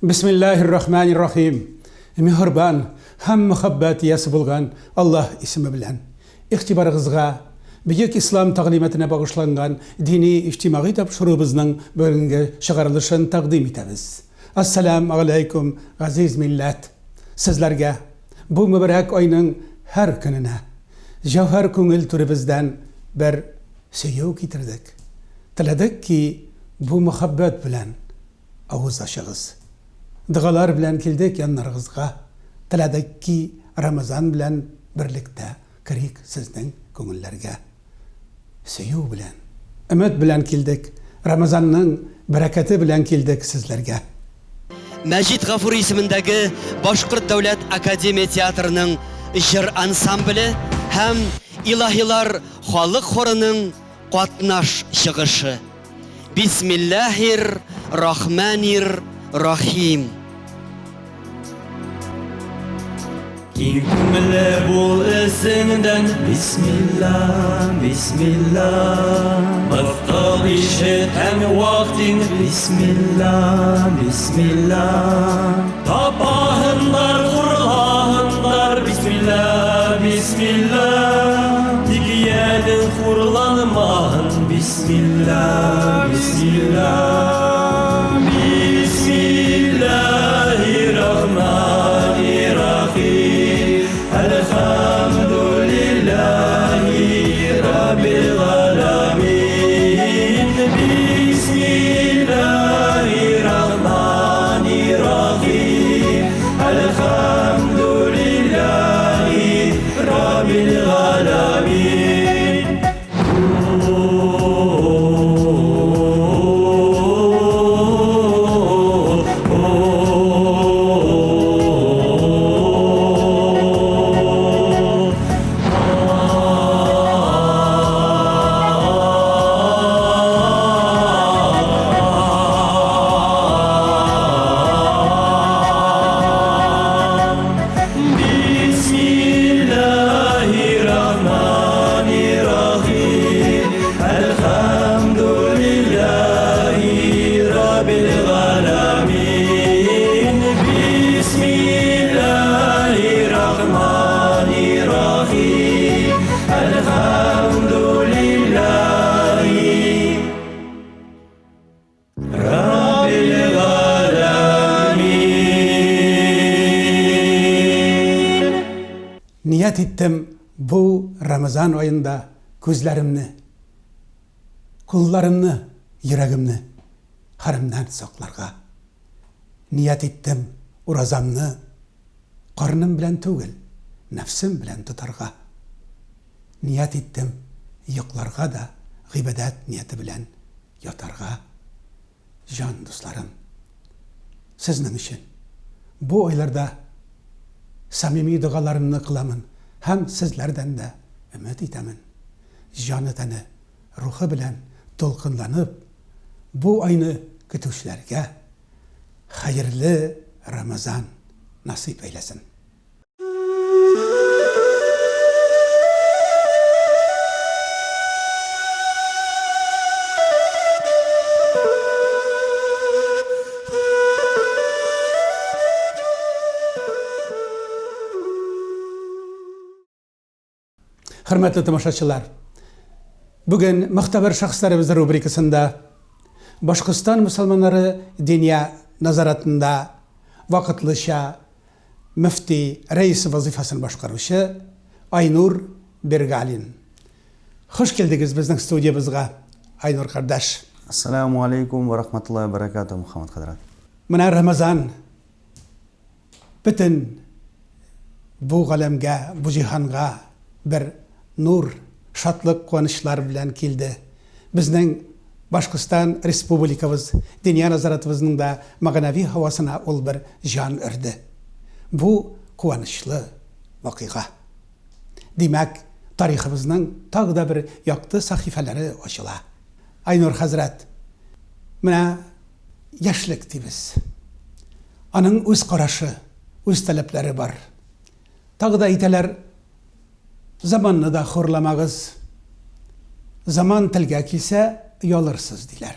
Бисмиллаһир рахманир рахим. Миһербан һәм мөхәббәт иясе булган Аллаһ исеме белән. Игътибарыгызга Бөек Ислам тәгълиматына багышланган дини иҗтимагый тапшыруыбызның бүгенге чыгарылышын тәкъдим итәбез. Ассалам алейкум, газиз милләт! Сезләргә бу мөбарәк айның һәр көненә җәүһәр күңел түребездән бер сөю китердек. Теләдек ки, бу мөхәббәт белән авыз ачыгыз. Догалар белән килдек яннарыгызга, теләдек ки, Рамазан белән берлектә керик сезнең күңелләргә. Сөю белән, өмет белән килдек, Рамазанның бәрәкәте белән килдек сезләргә. Мәҗит Гафури исемендәге Башкорт дәүләт академия театрының җыр ансамбле һәм Илаһилар халык хорының катнаш чыгышы. Бисмиллаһир рахманир рахим. Киң күңелле бул эзеңдән, бисмилла, бисмилла. Мыскыл ишетәм вактин, бисмилла, бисмилла. Тапаһындар, хурлаһындар, бисмилла, бисмилла. Тик ядең хурланмаһын, бисмилла, бисмилла. Бисмиллаһир-рахманир-рахим. Әлхәмдүлиллаһи раббил галәмин. Бисмиллаһир-рахманир-рахим. Әлхәмдүлиллаһи раббил галәмин. Бисмиллаһир-рахманир-рахим. Әлхәмдүлиллаһи раббил галәмин. Бисмиллаһир-рахманир-рахим. Әлхәмдүлиллаһи раббил галәмин. Ният иттем бу Рамазан аенда күзләремне, кулларымны, йөрәгемне хәрамнан сакларга. Ният иттем уразамны карыным белән түгел, нәфсем белән тотарга. Ният иттем йокларга да гыйбадәт нияте белән ятарга. Җан дусларым, сезнең өчен бу айларда самими догаларымны кыламын һәм сезләрдән дә өмет итәмен, җаны-тәне, рухы белән дулкынланып, бу айны көтүчеләргә хәерле Рамазан насыйп әйләсен. Хөрмәтле тамашачылар, бүген Мөхтәбәр шәхесләребез рубрикасында Башкортстан мөселманнары Диния назаратында вакытлыча мөфти рәисе вазыйфасын башкаручы Айнур Бергалин. Хуш килдегез безнең студиябезгә, Айнур кардәш. Ассаламу алейкум ва рахматуллахи ва баракатуһ, Мухаммад хәзрәт. Менә Рамазан Бөтен бу галәмгә, бу җиһанга бер нур, шатлык, куанычлар белән килде. Безнең Башкортстан Республикабыз, Диния назаратыбызның да мәгънәви һавасына ул бер җан өрде. Бу куанычлы вакыйга. Димәк, тарихыбызның тагы да бер якты сәхифәләре ачыла. Айнур хәзрәт, менә яшьлек дибез. Аның үз карашы, үз таләпләре бар. Тагы да әйтәләр, заманны да хурламагыз. Заман телгә килсә, оялырсыз, диләр.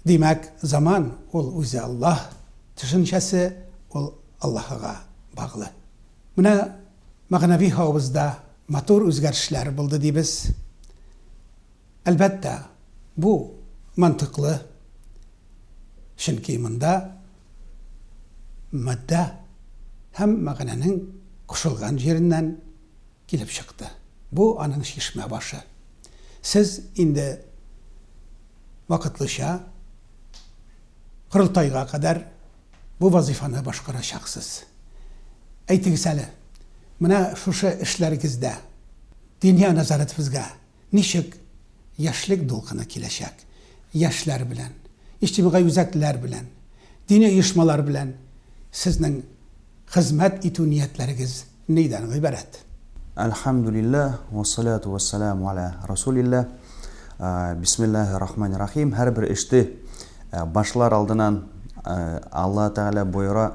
Димәк, заман ул үзе Аллаһ. төшенчәсе ул Аллаһыга баглы. Менә мәгънәви һавабызда матур үзгәрешләр булды дибез. Әлбәттә, бу мантыйклы, чөнки монда матдә һәм мәгънәнең кушылган җиреннән килеп чыкты. Бу аның чишмә башы. Сез инде вакытлыча корылтайга кадәр бу вазыйфаны башкарачаксыз. Әйтегез әле, менә шушы эшләрегездә Диния нәзарәтебезгә ничек яшьлек дулкыны киләчәк? Яшьләр белән, иҗтимагый үзәкләр белән, дини оешмалар белән сезнең хезмәт итү ниятләрегез нидән гыйбарәт? Әлхәмдүлилләһ, вәссалату вәссәламу аля расулилләһ. Бисмиллаһир рахманир рахим. Һәрбер эште башлар алдынан Аллаһ Тәгалә боера,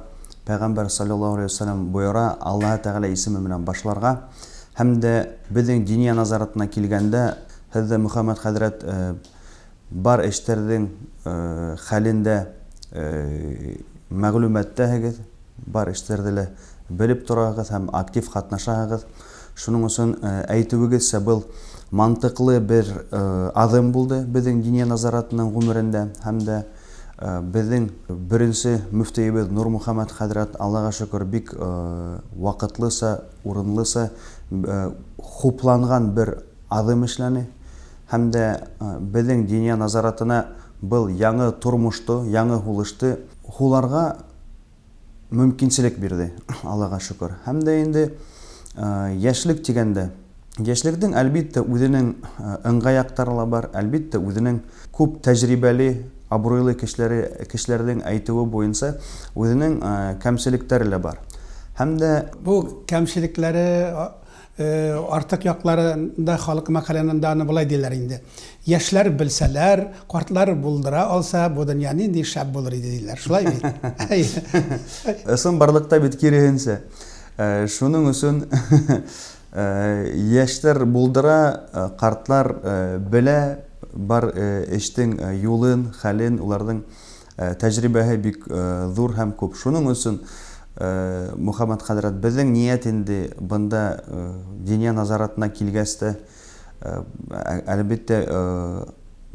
Пәйгамбәр саллаллаһу алейһи вәсәлләм боера Аллаһ Тәгалә исеме белән башларга. Һәм дә безнең Диния назаратына килгәндә, һез дә, Мөхәммәд хәзрәт, бар эшләрнең хәлендә мәгълүматтаһыгыз, бар эшләрдә лә белеп торагыз һәм актив катнашаһыгыз. Шуның өчен әйтүегезчә, был мантыклы бер адым булды безнең Диния назаратының гомерендә һәм дә Безнең беренче мөфтиебез Нурмөхәммәд хәзрәт, Аллага шөкер, бик вакытлыча, урынлыча хупланган бер адым эшләне. Һәм дә безнең Диния назаратына был яңы тормышты, яңы һулышты һуларга мөмкинчелек бирде, Аллага шөкер. Һәм дә инде яшьлек дигәндә, яшьлекнең, әлбиттә, үзенең ыңгай яктары ла бар, әлбиттә, үзенең күп тәҗрибәле, абруйлы кешеләре, кешеләрнең әйтүе буенча, үзенең кәмчелекләре лә бар. Һәм дә. Бу кәмчелекләре Артык якларында халык мәкаленендә аны болай диләр инде. Яшьләр белсәләр, картлар булдыра алса, бу дөнья нинди шәп булыр иде диләр. Шулай бит? Чынбарлыкта бит киресенчә. Шуның өчен яшьләр булдыра, картлар белә бар эшнең юлын, хәлен, уларның Тәҗрибәһе бик зур һәм күп. Шуның өчен, Мөхәммәд хәзрәт, безнең ният инде бында Диния назаратына килгәч тә, әлбәттә,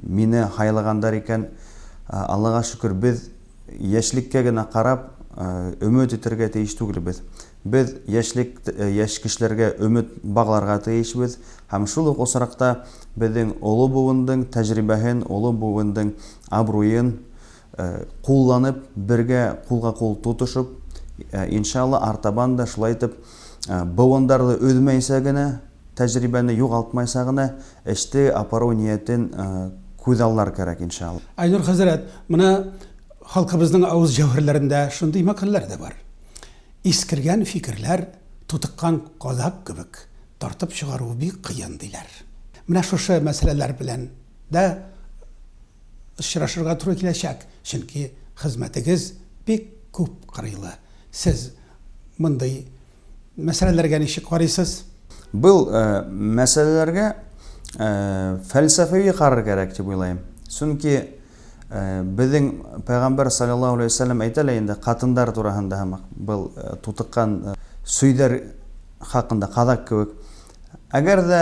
мине һайлагандар икән, Аллага шөкер, без яшьлеккә генә карап өмет итәргә тиеш түгелбез. Без яшьлек, яшь кешеләргә өмет багларга тиешбез һәм шул ук очракта безнең олы буындың тәҗрибәһен, олы буындың абруен кулланып, бергә кулга-кул тотышып, иншалла, артабан да шулай итеп, буындарны өзмәйсә генә, тәҗрибәне югалтмайса гына, эште апару ниятен күзаллар кәрәк, иншалла. Айнур хәзрәт, менә халкыбызның авыз җәүһәрләрендә шундый мәкальләр дә бар. Искергән фикерләр тутыккан кадак кебек, тартып чыгаруы бик кыен, диләр. Менә шушы мәсьәләләр белән дә очрашырга туры киләчәк, чөнки хезмәтегез бик күп кырыйлы. Сез мондый мәсьәләләргә ничек карыйсыз? Был мәсьәләләргә фәлсәфәви карар кәрәк дип уйлыйм. Чөнки безнең пәйгамбәр саллаллаһу алейһи вәсәлләм әйтә лә инде катындар тураһында һәм был тутыккан сөйдәр хакында, кадак кебек. Әгәр дә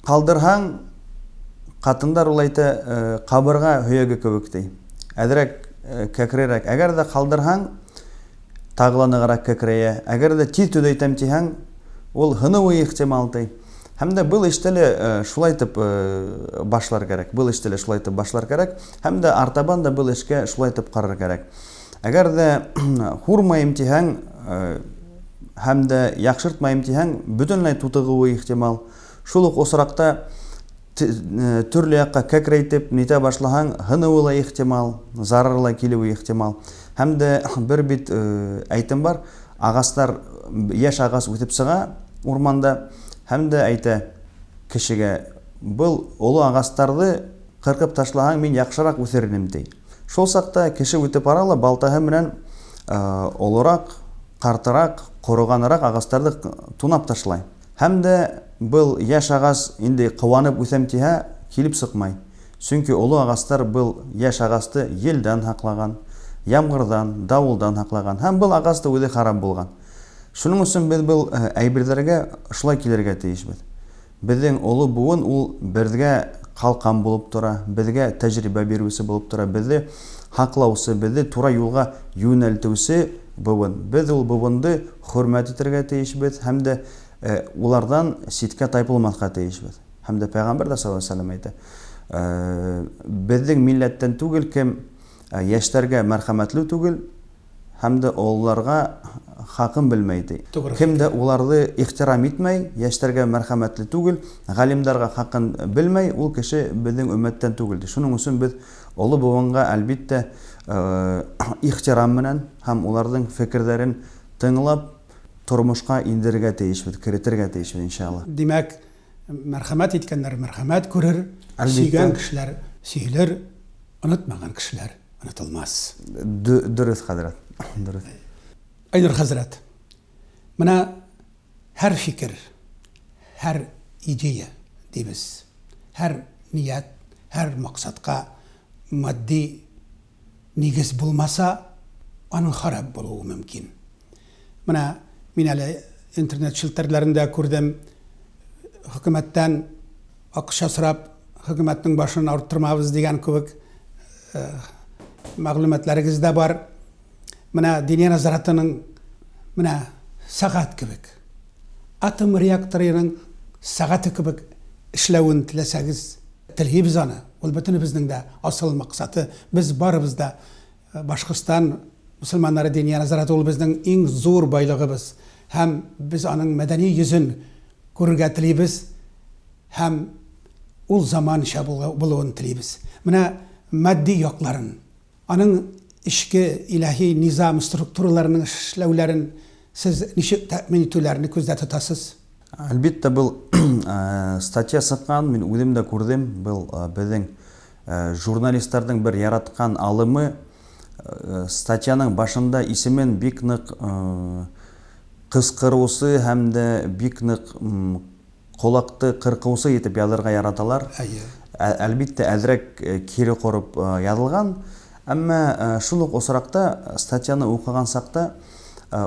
Калдырһаң, катындар ул әйтә, кабырга һөяге кебек ди. Әзрәк кәкрерәк. Әгәр дә калдырһаң, тагы ла ныграк кәкрәя. Әгәр дә тиз төзәйтәм диһәң, ул һынуы ихтимал ди. Һәм дә был эштә лә шулай итеп башлар кәрәк. Был эштә лә шулай итеп башлар кәрәк. Һәм дә артабан да был эшкә шулай итеп карар кәрәк. Әгәр дә һурмаем диһәң, һәм дә яхшыртмаем диһәң, бөтенләй тутыгуы ихтимал. Шул ук осракта төрле якка кәкрәйтеп нитә башлаһаң, һынуы ла ихтимал, зарар ла килүе ихтимал. Һәм дә бер бит әйтем бар, агачлар, яшь агач үсеп чыга урманда, һәм дә әйтә кешегә, был олы агачларны кыркып ташлаһаң, мин яхшырак үсер идем, ди. Шул чакта кеше үтеп бара ла, балтаһы белән олырак, картырак, корыганрак агачларны тунап ташлай. Һәм дә был яшь агач инде куанып үсәм тиһә, килеп чыкмай. Чөнки олы агачлар был яшь агачты елдан һаклаган. Ямгырдан, давылдан һаклаган. Һәм был агач та үзе харап булган. Шуның өчен без был әйберләргә шулай килергә тиешбез. Безнең олы буын ул безгә калкан булып тора, безгә тәҗрибә бирүче булып тора, безне һаклаучы, безне тура юлга юнәлтүче буын. Без ул буынды хөрмәт итәргә тиешбез һәм дә улардан читкә тайпылмаска тиешбез. Һәм дә пәйгамбәр дә саллаллаһу алейһи ва сәлләм әйтә, Безнең милләттән түгел кем яшьләргә мәрхәмәтле түгел, Һәм дә олыларга хакын белмәй, ди. Тугры. Кем дә уларды ихтирам итмәй, яшьләргә мәрхәмәтле түгел, галимдарга хакын белмәй, ул кеше безнең өммәттән түгел, ди. Шуның өчен без олы буынга, әлбиттә, ихтирам менән һәм уларның фикерләрен тыңлап, тормышка индерергә тиешбез, керетергә тиешбез, иншалла. Димәк, мәрхәмәт иткәннәр мәрхәмәт күрер, Әлбиттә. сөйгән кешеләр сөелер, онытмаган кешеләр онытылмас. Дөрес, хәзрәт. Дөрес. Айнур хәзрәт, менә һәр фикер, һәр идея дибез, һәр ният, һәр максатка матди нигез булмаса, аның харап булуы мөмкин. Менә мин әле интернет челтәрләрендә күрдем, хөкүмәттән акча сорап, хөкүмәтнең башын авырттырмабыз дигән кебек мәгълүматларыгыз да бар. Менә Диния нәзаратының менә сәгать кебек, атом реакторының сәгате кебек эшләвен теләсәгез, телибез аны. Ул бөтенебезнең дә асыл максаты. Без барыбыз да Башкортстан мөселманнары Диния нәзарәте ул безнең иң зур байлыгыбыз һәм без аның мәдәни йөзен күрергә телибез һәм ул заманча булуын телибез. Менә матди якларын, аның эчке илаһи низам структураларының эшләүләрен сез ничек тәэмин итүләрне күздә тотасыз? Әлбиттә, был статья сыккан, мин үзем дә күрдем, был безнең Журналистларның бер яраткан алымы, статьяның башында исемен бик нык кыскырусы һәм дә бик нык колакты кыркусы итеп язырга яраталар. Әйе. Әлбиттә, әзрәк кире корып язылган. Әмма шул ук очракта статьяны укыган чакта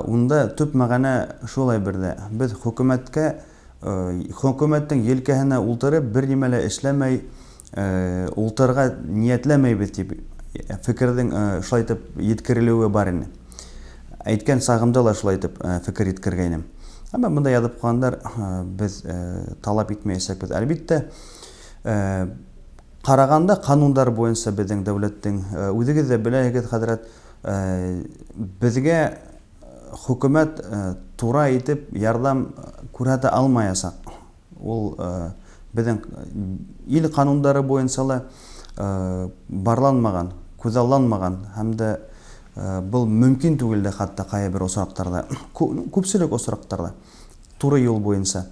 унда төп мәгънә шул әйбердә. Без хөкүмәткә Хөкүмәтнең елкәһенә ултырып, бернимә лә эшләмәй ултырырга ниятләмәйбез дип фикернең шулай итеп йиткерелүе бар ине. Әйткән сагымда ла шулай итеп фикер йиткергәйнем. Әмма монда язып куйганнар, без таләп итмәячәкбез. Әлбиттә, караганда канундар буенча безнең дәүләтнең, үзегез дә беләһегез, хәзрәт, безгә Хөкүмәт тура итеп ярдәм күрһәтә алмаячак. Ул безнең ил кануннары буенча ла барланмаган, күзалланмаган һәм дә был мөмкин түгел дә хәтта кайбер очракларда, күпчелек очракларда туры юл буенча.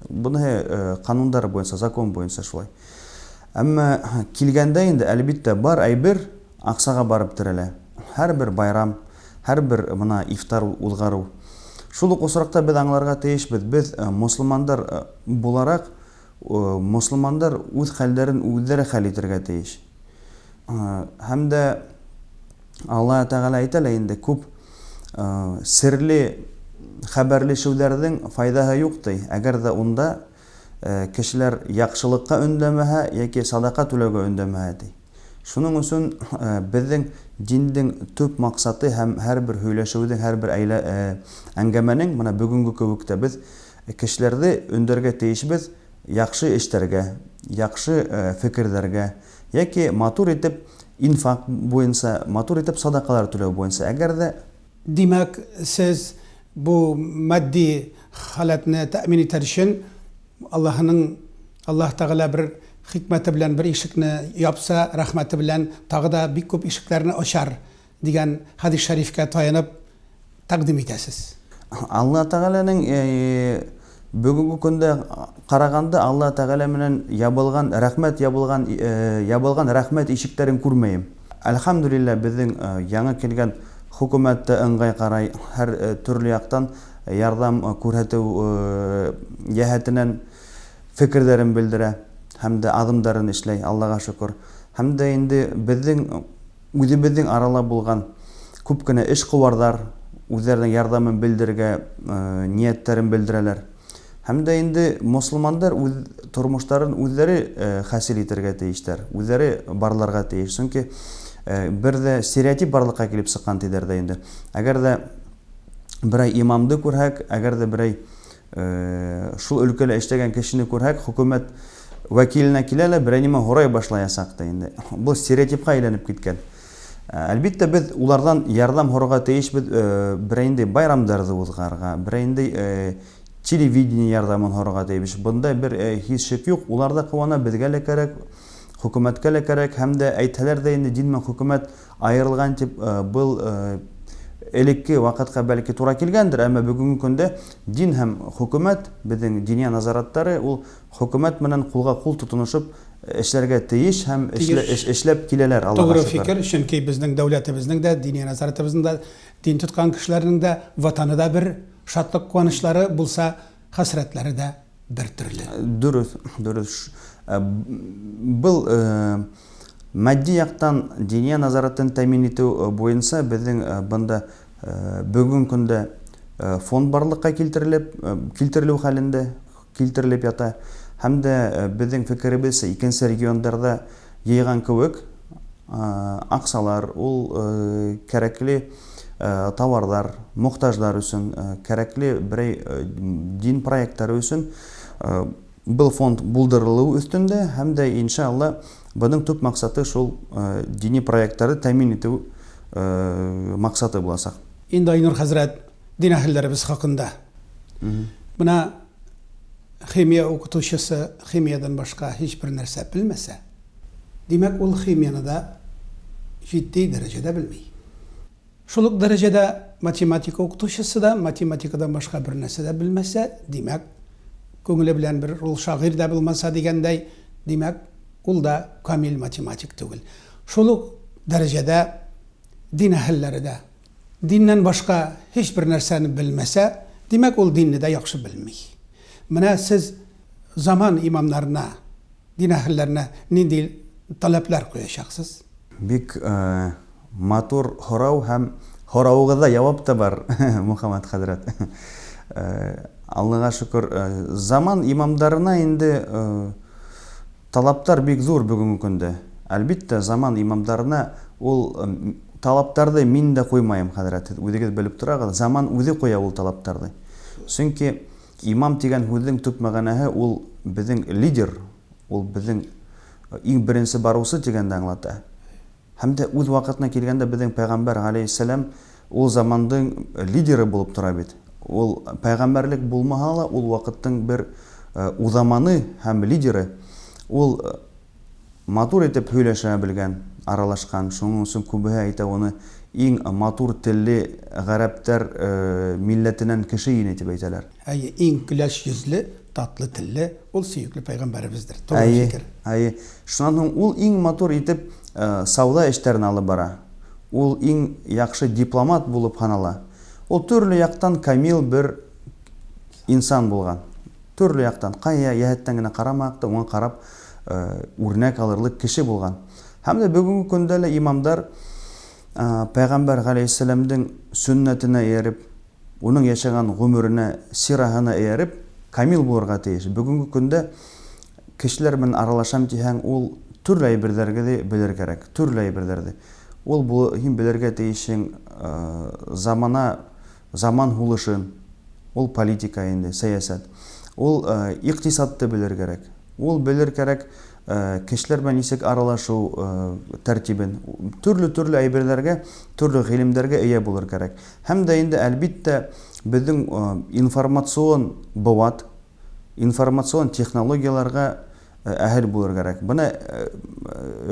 Буны кануннар буенча, закон буенча шулай. Әмма килгәндә инде, әлбиттә, бар әйбер акчага барып терәлә. Һәрбер байрам, Һәрбер мына ифтар узгару. Шул ук очракта без аңларга тиешбез, без мосылмандар буларак, мосылмандар үз хәлләрен үзләре хәл итәргә тиеш. Һәм дә Аллаһ Тәгалә әйтә лә инде, күп серле хәбәрләшүләрнең файдаһы юк ди, әгәр дә унда кешеләр яхшылыкка өндәмәһә яки садака түләүгә өндәмәһә ди. Шуның өчен безнең диннең төп максаты һәм һәрбер һөйләшүнең, һәрбер әйлә әңгәмәнең, менә бүгенге кебек тә без кешеләрне өндәргә тиешбез яхшы эшләргә, яхшы фикерләргә яки матур итеп инфак буенча, матур итеп садакалар түләү буенча. Әгәр дә. Димәк, сез бу матди халәтне тәэмин итәр өчен Аллаһының, Аллаһ Тәгалә бер хикмәте белән бер ишекне япса, рәхмәте белән тагы да бик күп ишекләрне ачар, дигән хәдис шәрифкә таянып тәкъдим итәсез. Аллаһ Тәгаләнең бүгенге көндә караганда Аллаһ Тәгалә менән ябылган рәхмәт ябылган ябылган рәхмәт ишекләрен күрмәем. Әлхәмдүлилләһ, безнең яңа килгән хөкүмәт тә ыңгай карай, һәр төрле яктан ярдәм күрһәтү җәһәтеннән фикерләрен белдерә һәм дә адымдарын эшләй, Аллага шөкер. Һәм дә инде безнең үзебезнең арала булган. Күп кенә эшкуарлар үзләренең ярдәмен белдерергә ниятләрен белдерәләр. Һәм дә инде мосылмандар үз тормышларын үзләре хасил итәргә тиешләр, үзләре барларга тиеш. Чөнки бер дә стереотип барлыкка килеп чыккан диләр дә инде. Әгәр дә берәй имамды күрһәк, әгәр дә берәй шул өлкәдә эшләгән кешене күрһәк, хөкүмәт вәкиленә килә лә берәй нимә һорай башлаячак та инде. Бу стереотипка әйләнеп киткән. Әлбиттә, без улардан ярдәм һорарга тиешбез, берәй байрамдарны узгарга, берәй телевидение ярдәмен һорарга тиеш. Бында бер һич шик юк, улар да куана, безгә лә кәрәк, хөкүмәткә лә кәрәк, һәм дә әйтһәләр дә инде дин белән хөкүмәт аерылган дип, был элекке вакытка бәлки тура килгәндер, әмма бүгенге көндә дин һәм хөкүмәт, безнең диния назараттары, ул хөкүмәт белән кулга кул тотынышып эшләргә тиеш һәм эшләп киләләр, Аллага Тугры фикер, чөнки безнең дәүләтебезнең дә, диния назаратыбызның да, дин тоткан кешеләрнең дә ватаны да бер, шатлык-куанычлары булса, хәсрәтләре дә бер төрле. Дөрес, дөрес. Был матди яктан диния назаратын тәэмин итү буенча безнең бында бүгенге көндә фонд барлыкка килтерелеп, килтерелү хәлендә, килтерелеп ята. Һәм дә безнең фикеребезчә, икенче регионнарда йыйган кебек, акчалар, ул кәрәкле товарлар, мохтаҗлар өчен, кәрәкле берәй дин проектлары өчен был фонд булдырылу өстендә һәм дә, иншалла, буның төп максаты шул дини проектларны тәэмин итү максаты булачак. Инде, Айнур хәзрәт, дин әһелләребез хакында. Менә химия укытучысы химиядән башка һичбер нәрсә белмәсә, димәк, ул химияне дә җитди дәрәҗәдә белми. Шул ук дәрәҗәдә математика укытучысы да математикадан башка бер нәрсә дә белмәсә, димәк, күңеле белән бер ул шагыйрь дә булмаса дигәндәй, димәк, ул да камил математик түгел. Шул ук дәрәҗәдә дин әһелләре дә Диннән башка һичбер нәрсәне белмәсә, димәк, ул динне дә яхшы белми. Менә сез заман имамнарына, дин әһелләренә нинди таләпләр куячаксыз? Бик матур һорау һәм һоравыгызда явап та бар, Мөхәммәд хәзрәт. Аллага шөкер, заман имамдарына инде Талаптар бик зур бүгенге көндә. Әлбиттә, заман имамдарына ул талаптарды мин дә куймаем, хәзрәт, сез үзегез белеп торагыз, заман үзе куя ул талаптарды. Чөнки имам дигән һүзнең төп мәгънәһе ул безнең лидер, ул безнең иң беренче баручы дигәнне аңлата. Һәм дә үз вакытына килгәндә безнең пәйгамбәр галәйһиссәлам ул замандың лидеры булып тора бит. Ул пәйгамбәрлек булмаһа ла, ул вакыттың бер узаманы һәм лидеры. Ул матур итеп һөйләшә белгән, аралашкан. Шуның өчен күбеһе әйтә оны иң матур телле гарәптәр милләтеннән кеше ине дип әйтәләр. Әйе, иң көләч йөзле, татлы телле ул сөекле пәйгамбәребездер. Тугры Әйе, фикер. әйе. Шуннан соң ул иң матур итеп сауда эшләрен алып бара. Ул иң яхшы дипломат булып һанала. Ул төрле яктан камил бер инсан булган. Төрле яктан, кая яһәттән генә карамак та, уңа карап үрнәк алырлык кеше булган. Һәм дә бүгенге көндә лә имамдар пәйгамбәр галәйһиссәламнең сөннәтенә ияреп, Уның яшәгән гомеренә, сираһына ияреп, камил булырга тиеш. Бүгенге көндә кешеләр белән аралашам диһәң, ул төрле әйберләргә дә белер кәрәк, төрле әйберләрде. Ул бу һин белергә тиешең замана, заман һулышын, ул политика инде, сәясәт. Ул икътисадты белер кәрәк. Ул белер кәрәк кешеләр белән ничек аралашу тәртибен. Төрле-төрле әйберләргә, төрле гыйлемдәргә ия булыр кәрәк. Һәм дә инде, әлбиттә, безнең информацион быуат, информацион технологияләргә әһел булыр кәрәк. Менә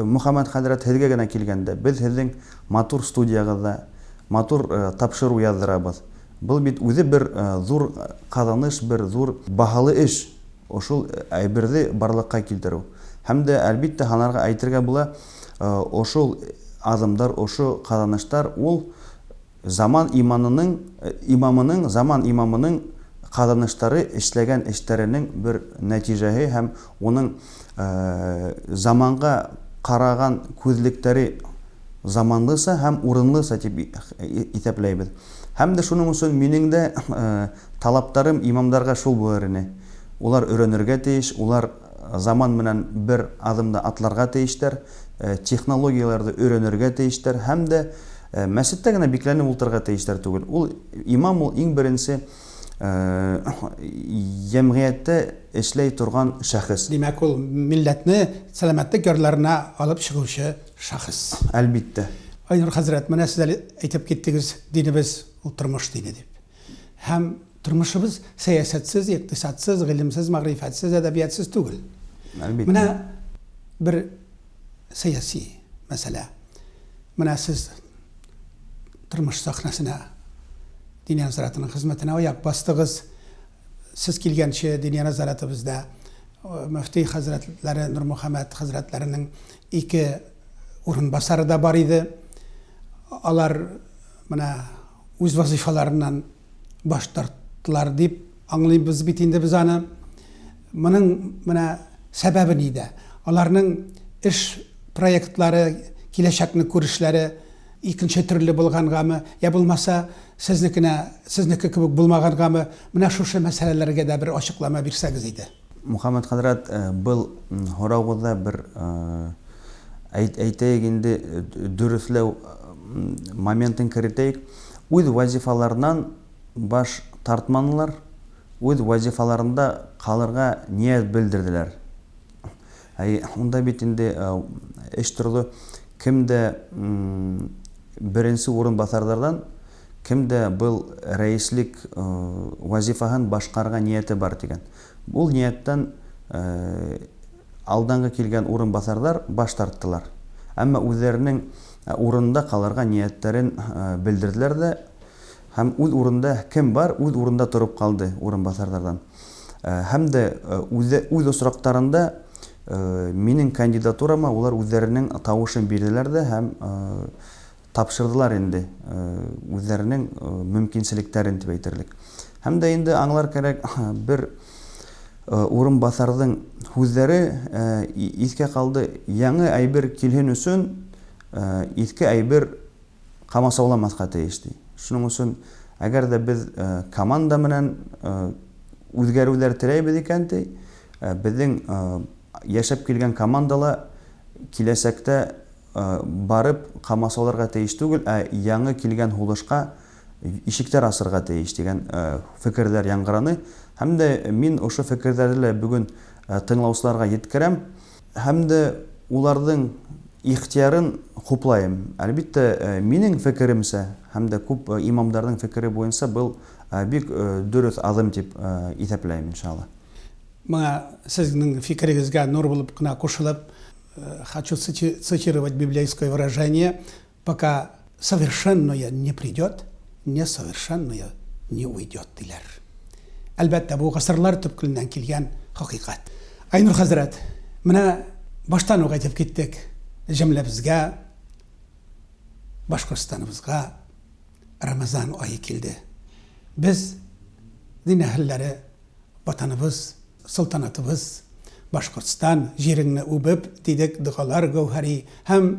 Мөхәммәд хәзрәт һеҙгә генә килгәндә, без һеҙҙең матур студиягыҙҙа матур тапшырыу яҙҙырабыҙ. Был бит үҙе бер ҙур ҡаҙаныш, бер ҙур баһалы эш. Ошол әйберҙе барлыҡҡа килтереү. Һәм дә, әлбиттә, һанарға әйтергә була, ошол аҙымдар, ошо ҡаҙаныштар ул заман иманының, имамының, заман имамының ҡаҙаныштары, эшләгән эштәренең бер нәтижәһе һәм уның заманға ҡараған күҙлектәре заманлыса һәм урынлыса дип иҫәпләйбеҙ. Һәм дә шуның өсөн минең дә талаптарым имамдарга шул булыр ине. Улар өйрәнергә тейеш, улар заман менән бер аҙымда атларға тейештәр, технологияләрҙе өйрәнергә тейештәр һәм дә мәсеттә генә бикләнеп ултырырға тейештәр түгел. Ул имам ул иң беренсе йәмғиәттә эшләй торган шәхес. Димәк, ул милләтне сәламәтлек ярларына алып чыгучы шәхес. Әлбиттә. Айнур хәзрәт, менә сез әле әйтеп киттегез, динебез ул тормыш дине дип. Һәм тормышыбыз сәясәтсез, икътисадсыз, гыйлемсез, мәгърифәтсез, әдәбиятсыз түгел. Әлбиттә. Менә бер сәяси мәсьәлә. Менә сез тормыш сәхнәсенә, Диния нәзарәтенең хезмәтенә аяк бастыгыз. Сез килгәнче Диния нәзарәтебездә мөфти хәзрәтләре Нурмөхәммәт хәзрәтләренең ике урынбасары да бар иде. Алар менә үз вазыйфаларыннан баш тарттылар дип аңлыйбыз бит инде без аны. Моның менә сәбәбе нидә? Аларның эш проектлары, киләчәкне күрешләре икенче төрле булгангамы, я булмаса сезнекенә, сезнеке кебек булмагангамы? Менә шушы мәсьәләләргә дә бер ачыклама бирсәгез иде. Мөхәммәд хәзрәт, был һораугызда бер әйтәйек инде, дөресләү моментын керетәйек. Үз вазифаларыннан баш тартманылар, үз вазифаларында калырга ният белдерделәр. Әй, унда бит инде эш торды, кем дә беренче урынбасарлардан, кем дә был рәислек вазифаһын башкарырга нияте бар дигән. Ул нияттән алдангы килгән урынбасарлар баш тарттылар. Әмма үзләренең урынында калырга ниятләрен белдерделәр дә, һәм үз урында кем бар, үз урында торып калды урынбасарлардан. Һәм дә үзе үз очракларында минем кандидатурама улар үзләренең тавышын бирделәр дә һәм тапшырдылар инде үзләренең мөмкинчелекләрен дип әйтерлек. Һәм дә инде аңлар кирәк, бер урынбасарның сүзләре искә калды. Яңы әйбер килһен өчен иске әйбер камасауламаска тиеш ди. Шуның өчен әгәр дә без команда менән үзгәрүләр теләйбез икән ди, безнең яшәп килгән командала киләчәктә барып камасауларга тиеш түгел, ә яңы килгән һулышка ишекләр ачырга тиеш дигән фикерләр яңгыраны. Һәм дә мин ошо фикерләрне лә бүген тыңлаучыларга еткерәм. Һәм дә уларның ихтыярын хуплайым. Әлбиттә, минең фикеремчә, һәм дә күп имамдарның фикере буенча был бик дөрес адым дип иҫәпләйем, иншалла. Моңа сезнең фикерегезгә нур булып кына кушылып, хочу цитировать библейское выражение, пока совершенное не придет, несовершенное не уйдет, диләр. Әлбәттә, бу гасырлар төпкеленнән килгән хакыйкать. Айнур хәзрәт, менә баштан ук әйтеп киттек, җөмләбезгә, Башкортстаныбызга Рамазан ае килде. Без, дин әһелләре, Ватаныбыз, солтанатыбыз, Башкортстан җиреңне үбеп, дидек догалар гәүһәри һәм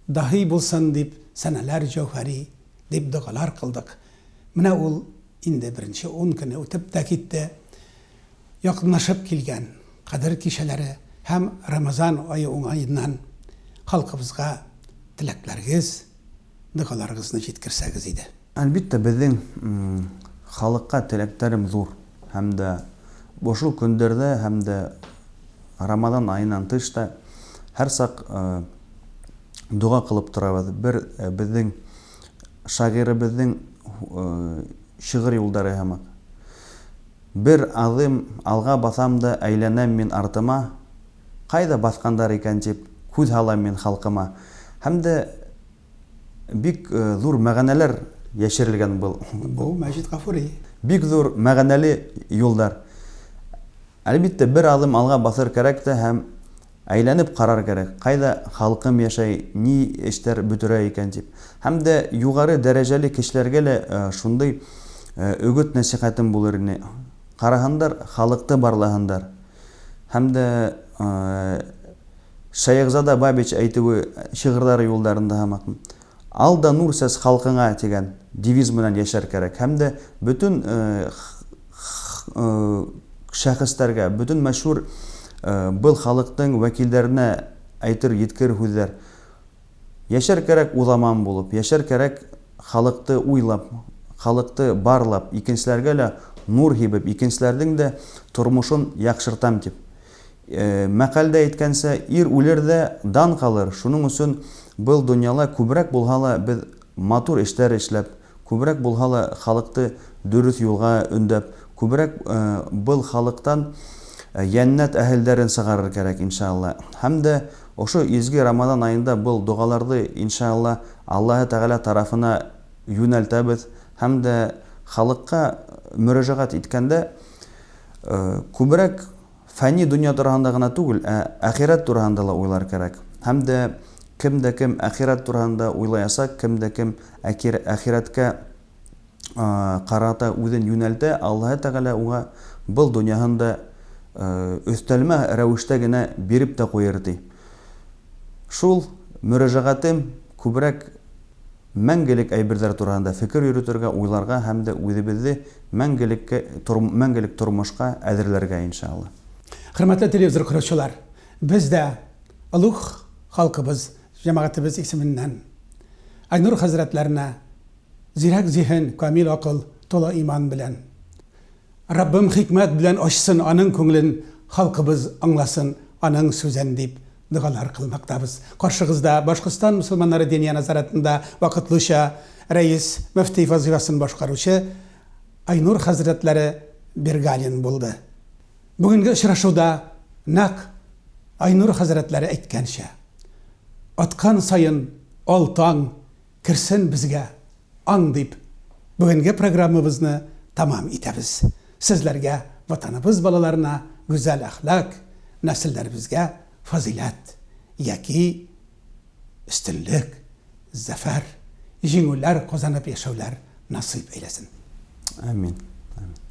даһи булсын дип сәнәләр җәүһәри, дип догалар кылдык. Менә ул инде беренче ун көне үтеп тә китте. Якынлашып килгән Кадер кичәләре һәм Рамазан ае уңаеннан халкыбызга теләкләрегез, догаларыгызны җиткерсәгез иде. Әлбиттә, безнең халыкка теләкләрем зур. Һәм дә ошо көндәрдә, һәм дә Рамазан аеннан тыш та һәрчак дога кылып торабыз. Бер безнең шагыйребезнең шигырь юлдары һымак. Бер адым алга басам да әйләнәм мин артыма, кайда баскандар икән дип күз һалам мин халкыма. Һәм дә Бик зур мәгънәләр яшерелгән был. Бу Мәҗит Гафури. Бик зур мәгънәле юлдар. Әлбиттә, бер адым алга басыр кәрәк тә һәм әйләнеп карар кәрәк, кайда халкым яшәй, ни эшләр бөтерә икән дип. Һәм дә югары дәрәҗәле кешеләргә лә шундый өгет-нәсихәтем булыр ине. Караһындар, халыкты барлаһындар. Һәм дә. Шәехзада Бабич әйтүе шигырьләре юлдарында һамак Ал да нур сәс халкыңа дигән девиз белән яшәр кәрәк һәм дә бөтен шәхесләргә, бөтен мәшһүр был халыктың вәкилдәренә әйтер, йиткер һүзләр. Яшәр кәрәк узаман булып, яшәр кәрәк халыкты уйлап, халыкты барлап, икенчеләргә лә нур һибеп, икенчеләрнең дә тормышын яхшыртам дип. Мәкальдә әйткәнчә, ир үлер дә, дан калыр, шуның өчен был дөньяла күбрәк булһа ла без матур эшләр эшләп, Күбрәк булһа ла халыкты дөрес юлга өндәп, күбрәк был халыктан йәннәт әһелдәрен сыгарыр кәрәк, иншаалла. Һәм дә ошо изге Рамазан аенда был догаларды, иншаалла, Аллаһы Тәгалә тарафына юнәлтәбез һәм дә халыкка мөрәҗәгать иткәндә күбрәк Фани дөнья тураһында гына түгел, ә ахирәт тураһында ла уйлар кәрәк. Һәм дә кем дә кем ахирәт тураһында уйлаясак, кем дә кем ахирәткә карата үзен юнәлтә, Аллаһы Тәгалә уңа был дөньяһын да өстәлмә рәвештә генә биреп тә куер, ди. Шул мөрәҗәгатем күбрәк Мәңгелек әйберләр турында фикер йөретергә, уйларга һәм дә үзебезне мәңгелеккә, мәңгелек тормышка әзерләргә, иншалла. Хөрмәтле телевизор караучылар, без дә олуг халкыбыз, җәмәгатебез исеменнән Айнур хәзрәтләренә зирәк зиһен, камил акыл, тулы иман белән Раббым хикмәт белән ачсын аның күңелен, халкыбыз аңласын аның сүзен дип догалар кылмактабыз. Каршыгызда Башкортстан мөселманнары Диния нәзаратында вакытлыча рәис, мөфти вазыйфасын башкаручы Айнур хәзрәтләре Бергалин булды. Бүгенге очрашуда нәкъ Айнур хәзрәтләре әйткәнчә, аткан саен ал таң, Керсен безгә аң дип, бүгенге программабызны тәмам итәбез. Сезләргә, Ватаныбыз балаларына гүзәл әхлак, нәселләребезгә фазыйләт яки өстенлек, зәфәр, җиңүләр казанып яшәүләр насыйп әйләсен. Амин. Амин.